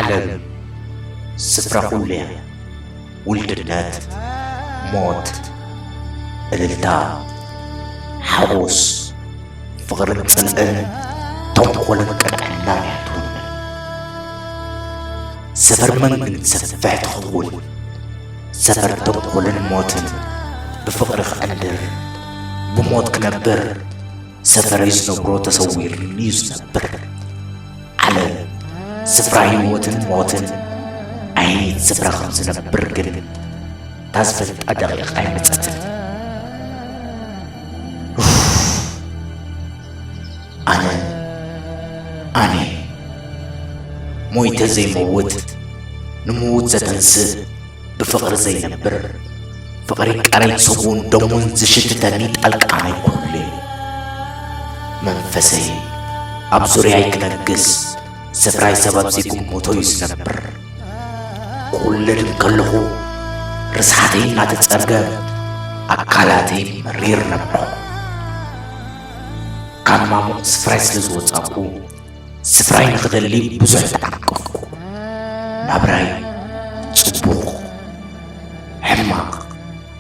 ዓለም ስፍራ ኩሉ እያ። ውልድነት፣ ሞት፣ እልልታ፣ ሓጎስ፣ ፍቕርን ጽልእን፣ ተንኮልን ቅንዕናን እያ ትውንን። ሰፈር መን ግን ሰፍሕ ትኸውን? ሰፈር ተንኮልን ሞትን። ብፍቕሪ ክዕንድር፣ ብሞት ክነብር፣ ሰፈረይ ዝነብሮ ተሰዊርኒ እዩ ዝነብር። ዓለም ስፍራ ህይወትን ሞትን፣ ኣየነይቲ ስፍራ ከም ዝነብር ግን እታ ዝፈልጣ ደቂቕ ኣይመጸትን። ኡፍ! ኣነ፣ ኣነ ሞይተ ዘይመውት፣ ንምዉት ዘተንስእ፣ ብፍቕሪ ዘይነብር፣ ፍቕሪ ቃረይ ሰብኡን ደሙን ዝሽትተኒ ጣልቃ ናይ ኩሉ እዩ። መንፈሰይ ኣብ ዙርያይ ክነግስ፣ ስፍራይ ሰብ ኣብ ዘይግምቶ እዩ ዝነብር። ክውለድ እንከለኹ ርስሓተይ እናተጸርገ፣ ኣካላተይ መሪር ነብዖ። ካብ ማሙቕ ስፍራይ ስለ ዝወጻእኩ፣ ስፍራይ ንኽደሊ ብዙሕ ተዓንቀፍኩ። ናብራይ ጽቡቕ፣ ሕማቕ፣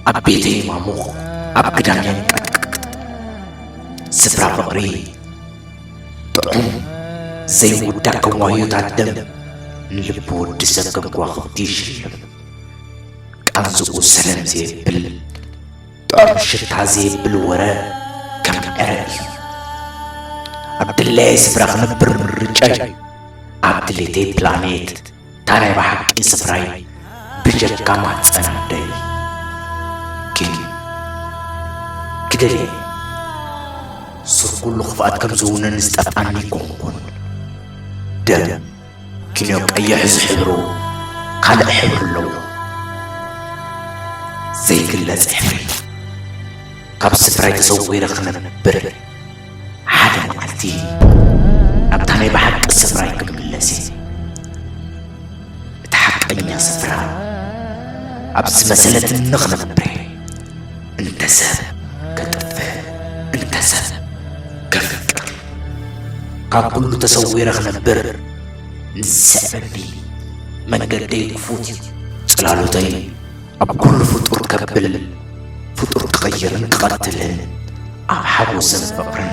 ኣብ ቤተይ ማሙቕ፣ ኣብ ክዳን የንቀጥቅጥ። ስፍራ ፍቕሪ ጥዑም፣ ዘይውዳእ ከም ዋህዮታት ደም፣ ንልቢ ወዲ ሰብ ከም ከዋኽብቲ ይሽልም። ቃንዝኡ ሰለም ዘየብል፣ ጥዑም ሽታ ዘየብል ወረ ከም ዕረ እዩ። ኣብ ድላየ ስፍራ ክነብር ምርጫይ፣ ኣብ ድሌተይ ፕላኔት፣ እታ ናይ ብሓቂ ስፍራይ ብጀካ ማህጸን ኣደይ። ግን ክደልየ፣ ሱር ኩሉ ክፍኣት ከም ዝውነኒ ዝጠፍኣኒ ኣይኮንኩን። ደም ኪንዮ ቀይሕ ዝሕብሩ ካልእ ሕብሪ ኣለዎ። ዘይግለጽ ሕብሪ። ካብ ስፍራይ ተሰዊረ ክነብር፣ ሓደ መዓልቲ ናብታ ናይ ብሓቂ ስፍራይ ክምለስ እየ። እቲ ሓቀኛ ስፍራ ኣብ ዝመሰለትኒ ክነብር እየ። እንተ ሰብ ከጥፍእ፣ እንተ ሰብ ከፍቅር፣ ካብ ኩሉ ተሰዊረ ክነብር ንስዕበኒ። መንገደይ ክፉት እዩ። ጽላሎተይ ኣብ ኩሉ ፍጡር ከብል፣ ፍጡር ክቕይርን ክቐትልን፣ ኣብ ሓጎስን ፍቕርን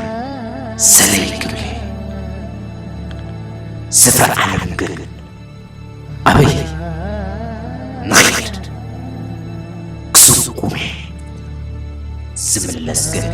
ሰለይ ክብል። ስፍራ ዓለም ግን ኣበይ ንኺድ? ክስጉም እየ። ዝምለስ ግን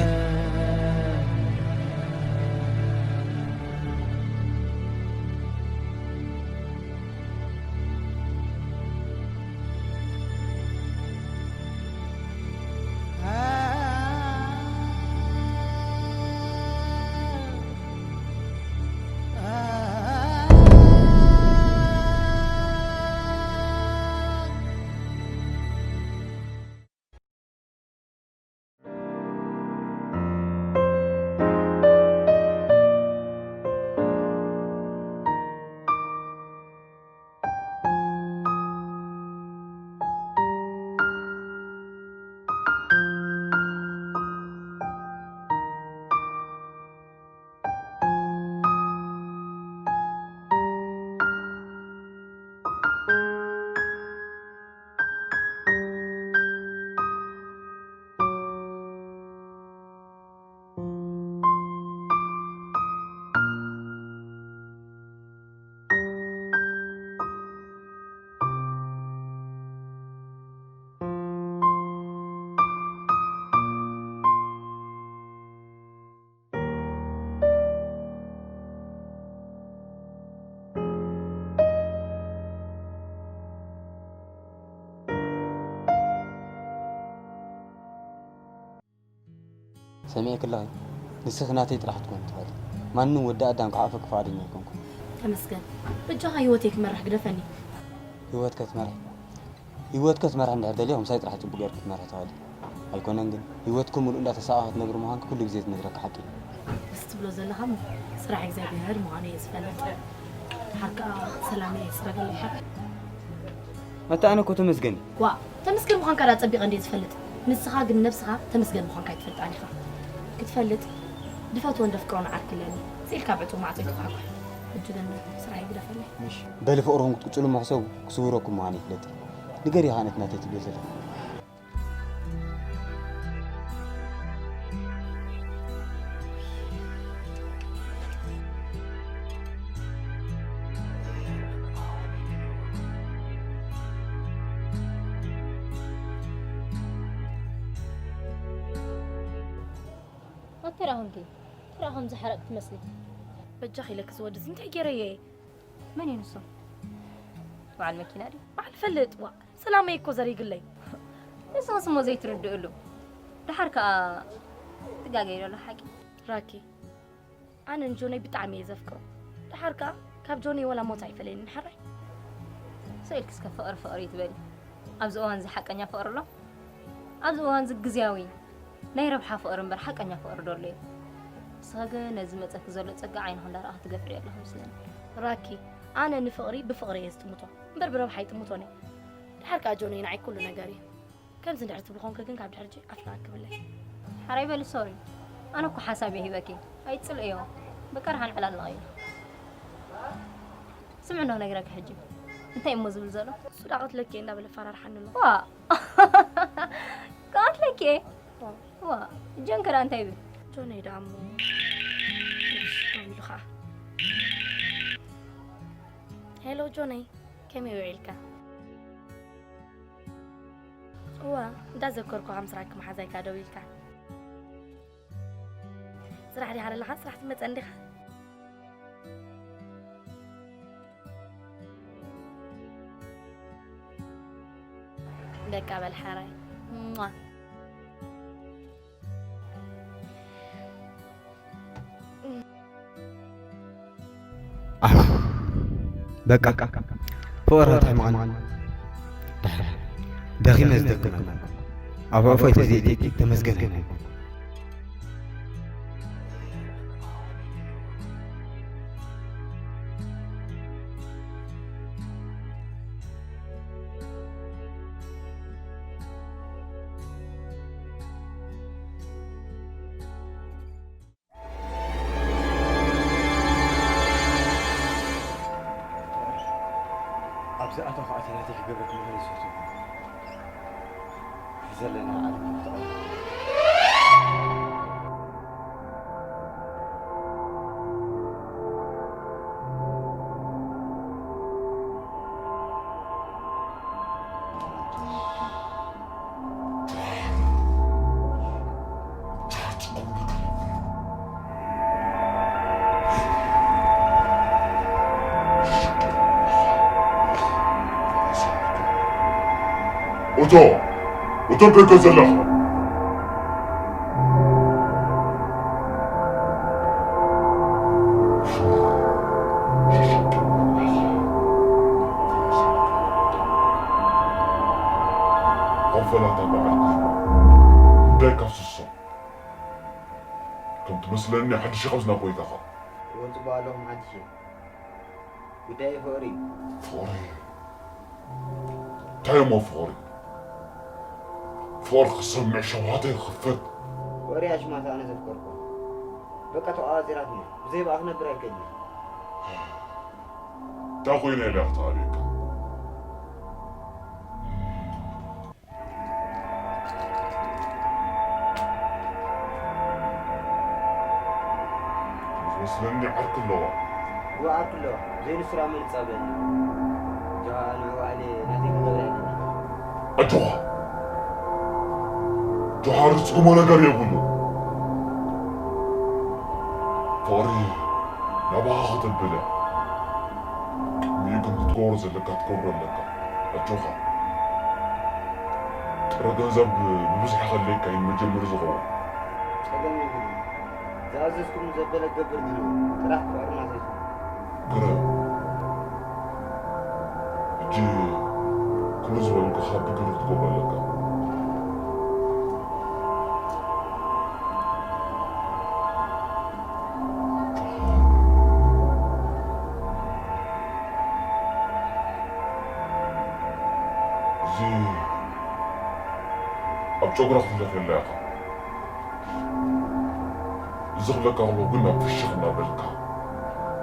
ሰሚዕኪ ኣለኺ? ንስኺ ናተይ ጥራሕ ትኮኒ ትኽእሊ። ማንም ወዲ ኣዳም ክሓፍር ፍቓደኛ ኣይኮንኩን። ተመስገን። በጃኻ ህይወተይ ክመርሕ ግደፈኒ። ህይወት ከትመርሒ? ህይወት ከትመርሒ እንድሕር ደልዮ፣ ምሳይ ጥራሕ ጽቡቕ ጌርኪ ክትመርሒ ትኽእሊ። ኣይኮነን ግን፣ ህይወትኪ ምሉእ እንዳተሳቐ ክትነብሪ ምዃንኪ ኩሉ ግዜ ዝነግረኪ ሓቂ እዩ። እዚ ትብሎ ዘለኻ እሞ፣ ስራሕ እግዚኣብሔር ምዃኑ እየ ዝፈልጥ። ድሓር ከኣ ሰላመይ እየ ዝጽረገለይ ሓቂ። ኣታ ኣነ እኮ ተመስገን። ዋእ፣ ተመስገን ምዃንካ ደኣ ጸቢቐ እንድየ ዝፈልጥ። ንስኻ ግን ነብስኻ ተመስገን ምዃንካ ኣይትፈልጣን ኢኻ። ክትፈልጥ፣ ድፈትዎን ደፍቅሮን ዓርኪ ኣለኒ። ስኢልካ ኣብ ዕጹው ማዕጾ ኣይትኳሕኳሕ። ሕጂ ግን ስራሕ ይግደፈለይ። ምሽ በሊ ፍቕርኹም ክትቅጽሉ መሕሰቡ ክስውረኩም ምዃኑ ይፍለጥ። ንገሪ ኻነት ናተይ ትብሎ ዘለኹ። ኣተራኹምኪ ተራኹም ዝሓረቅ ትመስሊ። በጃኺ ኢለኪ ዝወድስ እንታይ ገይረዮ እየ? መን እዩ ንሱ? በዓል መኪና ድዩ? በዓል ፈልጥ፣ ዋ፣ ሰላመይ እኮ ዘሪግለይ። ንስኽስ እሞ ዘይትርድእሉ። ደሓር ከኣ ትጋገይ ዶ ሓቂ? ራኪ፣ ኣነ ንጆነይ ብጣዕሚ እየ ዘፍቅሮ። ደሓር ከኣ ካብ ጆነይ ወላ ሞት ኣይፈለየንን ሓራይ። ስኢልኪ እስከ ፍቕሪ ፍቕሪ ትበሊ። ኣብዚ እዋን እዚ ሓቀኛ ፍቕሪ ኣሎ? ኣብዚ እዋን እዚ ግዝያዊ ናይ ረብሓ ፍቕሪ እምበር ሓቀኛ ፍቕሪ ዶ ኣሎ እዩ? ንስኻ ግን ነዚ መጸኪ ዘሎ ጸጋ ዓይንኺ እንዳረኣኺ ትገፍዒ ኣለኺ መስለኒ። ራኪ፣ ኣነ ንፍቕሪ ብፍቕሪ እየ ዝጥምቶ እምበር ብረብሓ ኣይጥምቶን እየ። ድሓር ከኣ ጆነይ ንዓይ ኩሉ ነገር እዩ። ከምዚ እንድሕር ትብሊ ኮንኪ ግን ካብ ድሕሪ ሕጂ ኣፍና ኣክብለይ። ሓራይ በሊ ሶሪ። ኣነ እኮ ሓሳብ እየ ሂበኪ። ኣይትጽልእዮ። በቃ ርሃን ዕላል ንቐይር። ስምዒ እንዶ ክነግረኪ ሕጂ። እንታይ እሞ ዝብል ዘሎ? እሱ ዳ ቀትለኪ እየ እንዳበለ ኣፈራርሓኒ ኣሎ። ዋ! ክቐትለኪ እየ? ዋ። ዋ፣ ጆን ከ ደኣ እንታይ ይብል? ጆነይ ደኣ እሞ እሽ፣ ደው ኢሉ ኸዓ። ሄሎ ጆነይ፣ ከመይ ውዒልካ? እዋ፣ እንዳዘከርኩ ከም ስራሕኪ መሓዛይካ ደው ኢልካ። ስራሕ ዲኻ ዘለኻ? ስራሕ ትመጸ እንዲኻ? በቃ በል ሓራይ። ሟ። ኣፍ፣ በቃ፣ ፍቕርኻ ተሕምቐኒ። ደሓር፣ ደኺመ ዝደክም ኣይኮንኩን። ኣብ ዕፎይ ተዘይእትየኪ ተመስገን ኣይኮንኩን። ኣብዚ ኣተኹ ኣትየ ናተይ ክገብረኪ ምዃን ይስሕቶ። ዘለና ዓለም ክትቐይር። እቶ፣ እቶ ደገ ዘለኻ። ኣብ ፈላታ በዓል ግርማ ጉዳይካ ስሶ። ከም ትመስለኒ ሓድሽ ኢኻ ምስ ናብ ጎይታኻ። እወ፣ ጽቡቕ ኣለኹም ሓድሽ። ጉዳይ ፍቕሪ። ፍቕሪ? እንታይ እሞ ፍቕሪ? ፍቕሪ ክሰምዕ ሸውሃተይ ክኽፈት። ፍቕሪ ኣሽማት ኣነ ዘፍቀርኩ። በቃ ተቋጺራትና። ብዘይ ብኣ ክነብር ኣይክእልን። እንታይ ኮይነ ኢለ ክትኣብየካ? ዝመስለኒ ዓርኪ ኣለዋ። እወ ዓርኪ ኣለዋ። ዘይንሱ ደኣ መን ይጻበየኒ? ጆሃ ንዕኡ ባዕለይ ናተይ ክገብራ ኣለኒ። ኣጆኻ። ጆሃር ዝጽግሞ ነገር የብሉ። ፍቕሪ ናባኻ ከተብለ። ቅድሚኡ ግን ክትገብሮ ዘለካ ትገብሮ ኣለካ። ኣጆኻ። ጥረ ገንዘብ ብብዝሒ ከድልየካ እዩ መጀመሪ ዝኸውን። ጸገም የብሉን። ዝኣዘዝኩም ዘበለ ክገብር ድልው። ጥራሕ ፍቕርና ዘይትኹን። ግረ። ሕጂ ኩሉ ዝበልኩኻ ብግብሪ ክትገብሮ ኣለካ። እዚ ኣብ ጨጉራ ክትለኽየላ ኢኻ። እዚ ክብለካ ከለኹ ግን ናብ ፍሽኽ እናበልካ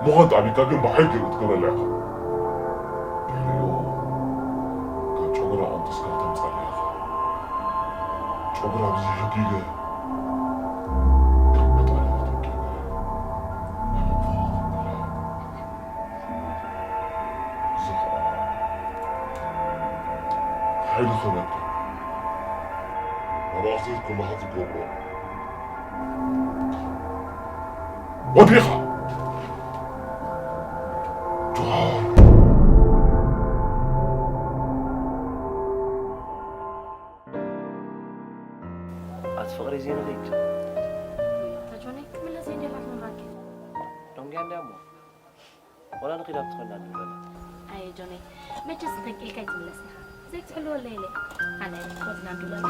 ምዃን ጣቢካ ግን ብሓይሊ ክትገብረላ ኢኻ። ብሕሪኦ ካብ ጨጉራ ቀንጢስካ ተምጻላ ኢኻ። ጨጉራ ብዘይ ሕጊ ኢለ ካብ መጣል ተወቂበ ናብ ኣቦኻ ከብላ። እዛ ኸኣ ሓይሊ ኾነቶ። መባእሲ ከለኻ ትገብሮ። ወዲኻ። ጆሃር። ኣቲ ፍቕሪ ዘይንኺድ። ኣታ ጆነይ፣ ክምለስ እየ እንዲኻ ክነግረካ። ደንጉያ እንድያ እሞ። ወላ ንኺድ ኣብቲ ኮይና ንብለና። ኣየ ጆነይ፣ መቸስ ተንቂልካ ኣይትምለስ ኢኻ። ዘይትሕልወለይ ኢለ። ኣነ ወድና ንብለና።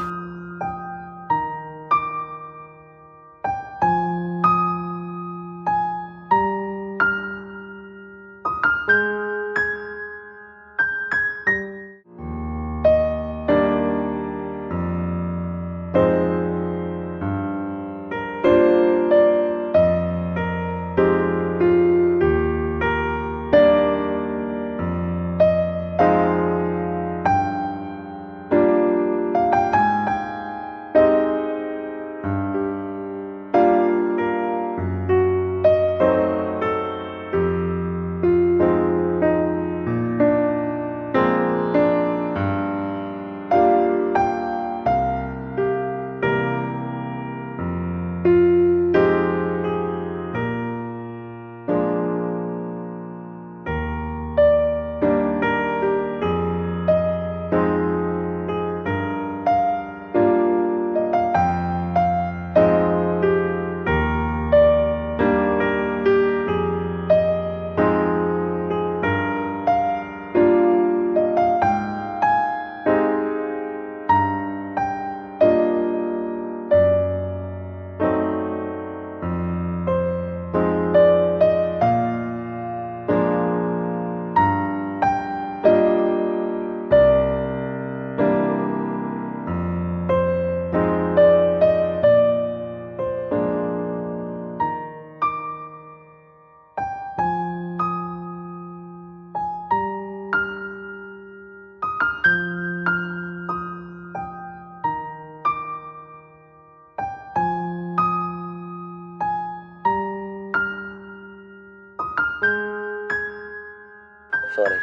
ፍቕረይ፣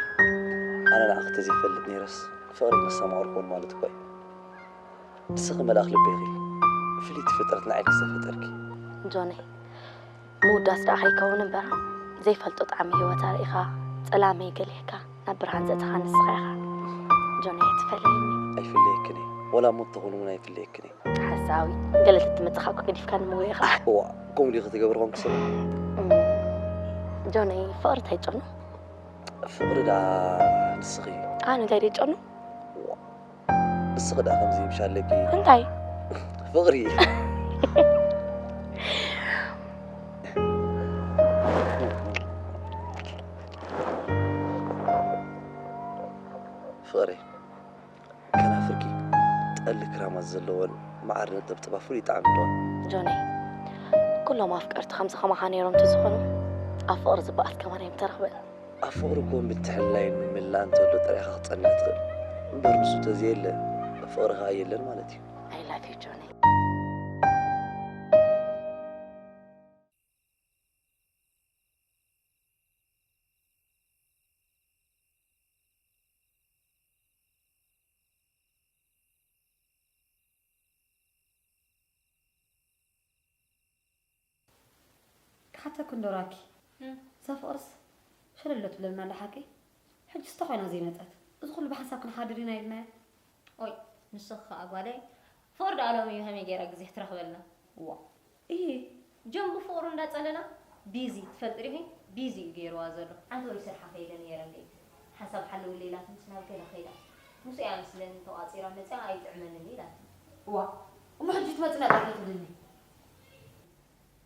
ኣነ ንዓኺ ተዘይፈልጥ ነይረስ፣ ፍቕረይ መስተማቕርኩ እውን ማለት እኮ እዩ። ንስኺ መልኣኽ ልበይ ኢኺ፣ ፍልይቲ ፍጥረት ንዓይ ዝተፈጠርኪ። ጆነይ፣ ምውዳስ ደኣ ከይከውን እምበር፣ ዘይፈልጦ ጣዕሚ ህይወት ኣርኢኻ፣ ጸላመይ ገሊሕካ፣ ናብ ብርሃን ዘእተኻ ንስኻ ኢኻ። ጆነይ፣ ኣይትፈለየኒ። ኣይፍለየክን እየ። ወላ ሞት ተኾን እውን ኣይፍለየክን እየ። ሓሳዊ፣ ገለ ተትመጽኻ እኮ ገዲፍካ ንምወ ኢኻ። እዋ፣ ከምኡ ዲኺ ትገብሪ ኮንኪ ስለ? እም፣ ጆነይ፣ ፍቕሪ እንታይ ጨኑ? ፍቕሪ ደኣ ንስኺ። ኣነ እንታይ ደይ ጨኑ? እዋ፣ ንስኺ ደኣ ከምዚ ምሽ ኣለኪ። እንታይ? ፍቕሪ። ፍቕሪ፣ ከናፍርኪ ጠሊ ክራማት ዘለወን መዓር ነጠብጥባ ፍሉይ ጣዕሚ ኣለወን። ጆነይ፣ ኩሎም ኣፍቀርቲ ከምዚ ከማኻ ነይሮም እንተዝኾኑ፣ ኣብ ፍቕሪ ዝበኣስ ከማን ኣይምተረኽበን። ኣብ ፍቕሪ እኮ ምትሕልላይን ምምላእን እንተሎ ጥራይ ኢኻ ክትጸንዕ ትኽእል። እምበር ንሱ ተዘየለ፣ ፍቕሪ ኸኣ የለን ማለት እዩ። I love you ጆነይ። ክሓተኩ እንዶ ራኪ፣ እም። እዛ ፍቕርስ ሸለሎ ትብለና ኣላ ሓቂ? ሕጅስ እንታይ ኮይና ዘይመጸት? እዚ ኩሉ ብሓንሳብ ክንሓድር ኢና ኢልናያ። ኦይ፣ ንስኺ ኸኣ ጓለይ፣ ፍቕሪ ደኣ ሎሚ ከመይ ገይራ ግዜ ክትረኽበልና? ዋ፣ እሂ፣ ጀምቡ ፍቕሩ እንዳጸለላ፣ ቢዚ፣ ትፈልጢ ዲኺ? ቢዚ እዩ ገይርዋ ዘሎ። ዓንተወይ ስርሓ ከይደ ነይረ እንዴ፣ ሓንሳብ ሓለውለይ ኢላትንስ ናብ ገለ ከይዳ። ምስኡ እያ መስለኒ ተቋጺራ መጺኣ፣ ኣይጥዕመንን ኢላትኒ። ዋ፣ እሞ ሕጂ ትመጽእ መጻ ከይትብልኒ?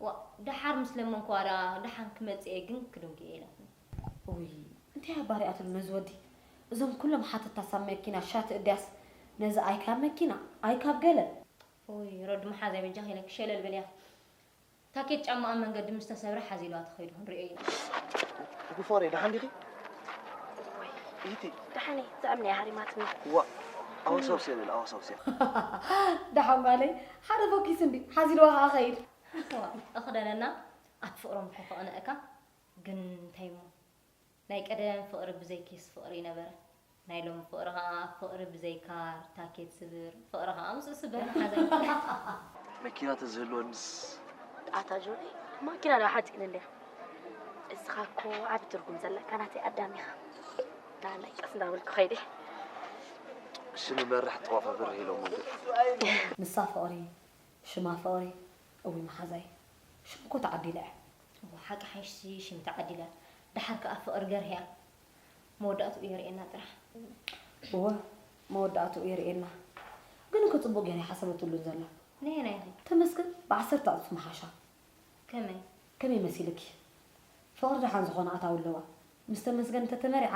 ዋ፣ ደሓር ምስ ለመንኩዋ ደኣ፣ ደሓን ክመጽእ እየ ግን ክድንጉ እየ ኢላትኒ። ውይ፣ እንታይ እያ ባሪኣትሉ ነዚ ወዲ? እዞም ኩሎም ሓተታ ሳብ መኪና ሻት እድያስ ነዚ ኣይካብ መኪና፣ ኣይካብ ገለ። ውይ፣ ረዱ መሓዛይ በጃኺ ኢለኪ ሸለል በልያ። ታኬት ጫማኣ ኣብ መንገዲ ምስ ተሰብረ ሓዚልዋ ተኸይዱ ክንሪኦ ኢና። ጉፋሬ፣ ደሓን ዲኺ? ኢቲ። ደሓን እየ፣ ዝዕምኒ እያ ሃሪማትኒ። ዋ፣ ኣወሳውስያ በል፣ ኣወሳውስያ። ደሓን ጓለይ፣ ሓደ ፈኪስ እንዲ ሓዚልዋ ከዓ ኸይድ። እዋ፣ እኽደነና፣ ኣቲ ፍቕሮም እኮ ከቕንእካ፣ ግን እንታይ እሞ፣ ናይ ቀደም ፍቕሪ ብዘይኪስ ፍቕሪ ይነበረ። ናይ ሎሚ ፍቕሪ ኸዓ ፍቕሪ ብዘይ ካር፣ ታኬት ስብር፣ ፍቕሪ ኸዓ ምስኡ ስበር መሓዛይ። መኪና ተዝህልወንስ? ኣታ ጆኒ፣ ማኪና ዶ ሓፂን እንድያ? እስኻ እኮ ዓቢ ትርጉም ዘለካ ናተይ ኣዳም ኢኻ። ዳሃላይ ቀስ እንዳበልኩ ኸይደ። ሽም መርሕ ጥዋፋ ብርህ ኢሎም ወንድም። ንሳ ፍቕሪ፣ ሽማ ፍቕሪ፣ እዊ መሓዛይ። ሽም እኮ ተዓዲላ እያ። እዋ ሓቂ ሓይሽሲ ሽም ተዓዲላ። ደሓር ከኣ ፍቕሪ ገርህያ። መወዳእትኡ የርእየና ጥራሕ። እወ፣ መወዳእትኡ የርእየና። ግን እኮ ጽቡቕ ገይራ ይሓሰበትሉን ዘላ። ነየናይ ኢኺ? ተመስገን ብዓሰርተ ዕጽፍ ምሓሻ። ከመይ? ከመይ መሲልኪ? ፍቕሪ ደሓን ዝኾነ ኣታዊ ኣለዋ። ምስ ተመስገን እንተተመሪዓ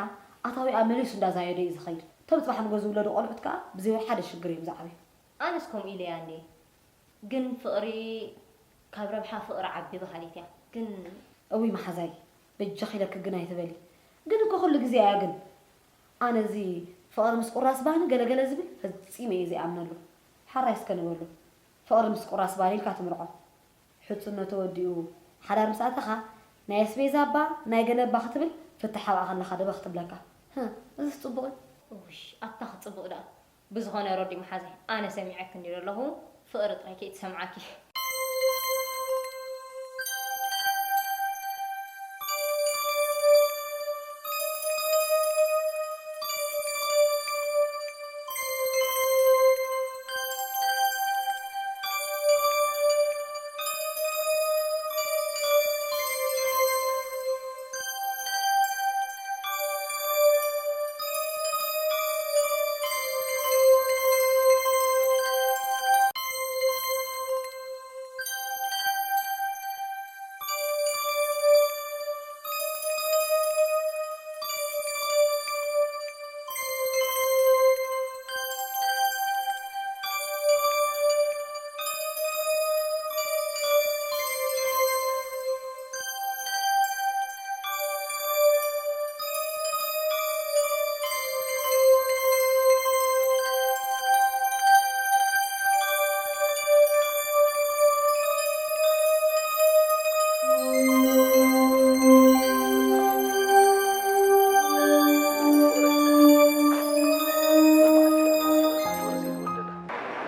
ኣታዊኣ መሊሱ እንዳዛየዶ እዩ ዝኸይድ። እቶም ጽባሕ ንጎ ዝውለዱ ቆልዑት ከኣ ብዘይ ሓደ ሽግር እዮም ዝዓብዩ። ኣነስ ከምኡ ኢለያ እንድየ። ግን ፍቕሪ ካብ ረብሓ ፍቕሪ ዓቢ በሃሊት እያ። ግን እውይ መሓዛይ በጃኺ ኢለኪ ግን ኣይትበሊ። ግን እኮ ኩሉ ግዜ እያ ግን። ኣነ እዚ ፍቕሪ ምስ ቁራስ ባህኒ ገለገለ ዝብል ፈጺመ እየ ዘይኣምነሉ። ሓራይ እስከ ንበሉ። ፍቕሪ ምስ ቁራስ ባህኒ ኢልካ ትምርዖ። ሕጽኖ ተወዲኡ ሓዳር ምስ ኣተኻ ናይ ኣስቤዛ እባ ናይ ገለ እባ ክትብል ፍትሕ ኣብኣ ከለኻ ደበኽ ትብለካ። ህህ፣ እዝስ ጽቡቕ እዩ? እውይ ኣታ ክጽቡቕ ደኣ። ብዝኾነ ሮዲ መሓዘይ ኣነ ሰሚዐኪ እንድየ ዘለኹ ፍቕሪ ጥራይ ከይትሰምዓኪ።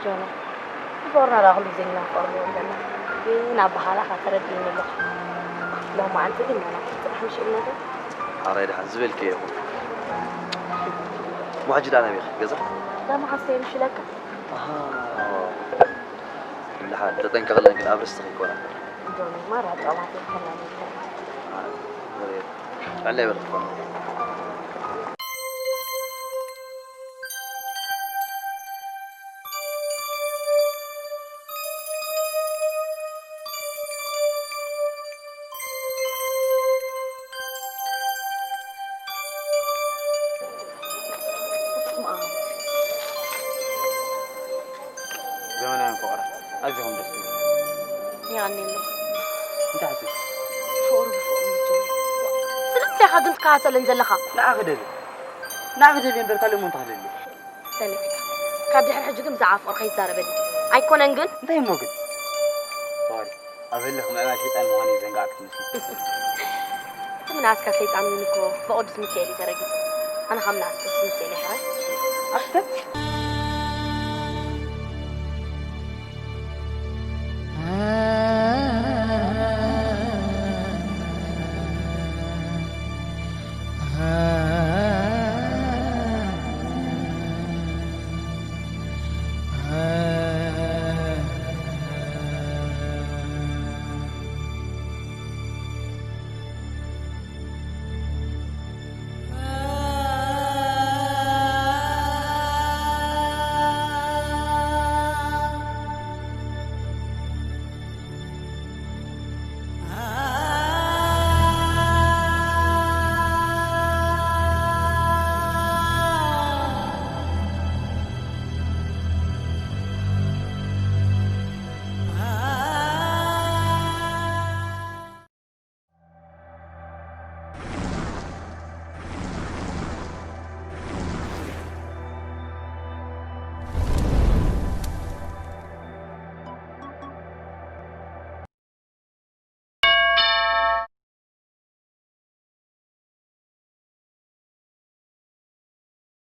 ጆና፣ ንፍቕርና ደኣ ኩሉ ግዜ ኢና ንፍቕር ንብል ዘለና። ግን ኣበሃህላኻ ተረዲእኒ ኣለኹ። ሎማዓንቲ ግን ናና፣ ጽባሕ ምሽ ኢልናቶ። ሓራይ ደሓን ዝበልክዮ ይኹን። እሞ ሕጂ ደኣ ናበይ ኢኺ? ገዛ? ዳማ ሓሰየ ምሽ ኢለካ። ኣሃ። ደሓን፣ ተጠንቀቕለን ግን ኣብ ርስቲ ከይኮና። ጆኒ፣ ማራ ጨዋታ ይኮና ነበር። ኣይ፣ ጥዕና ይበልክም። ዘመናውያን ፍቕሪ ኣዚኹም ደስ ትብሉ። የቐንየለይ። እንታይ ሓሲብ? ፍቕሪ ብፍቕሪ ምጅማር። ስለምንታይ ኢኻ ግን ትከታተለን ዘለኻ? ንዓኺ ደልየ። ንዓኺ ደልየ እምበር ካልእ እሞ እንታይ ክደሊ? ሰሚዕካ። ካብ ድሕሪ ሕጂ ግን ብዛዕባ ፍቕሪ ከይትዛረበኒ። ኣይኮነን ግን? እንታይ እሞ ግን? ፍቕሪ ኣብ ህልኽ ምዕባይ ሰይጣን ምዃኑ እዩ ዘንጋዕኪ ትመስሊ። እቲ ምልኣትካ ሰይጣን እውን እኮ ብቅዱስ ሚካኤል እዩ ተረጊጹ። ኣነ ካብ ምልኣት ቅዱስ ሚካኤል ይሕረስ። ኣሕተ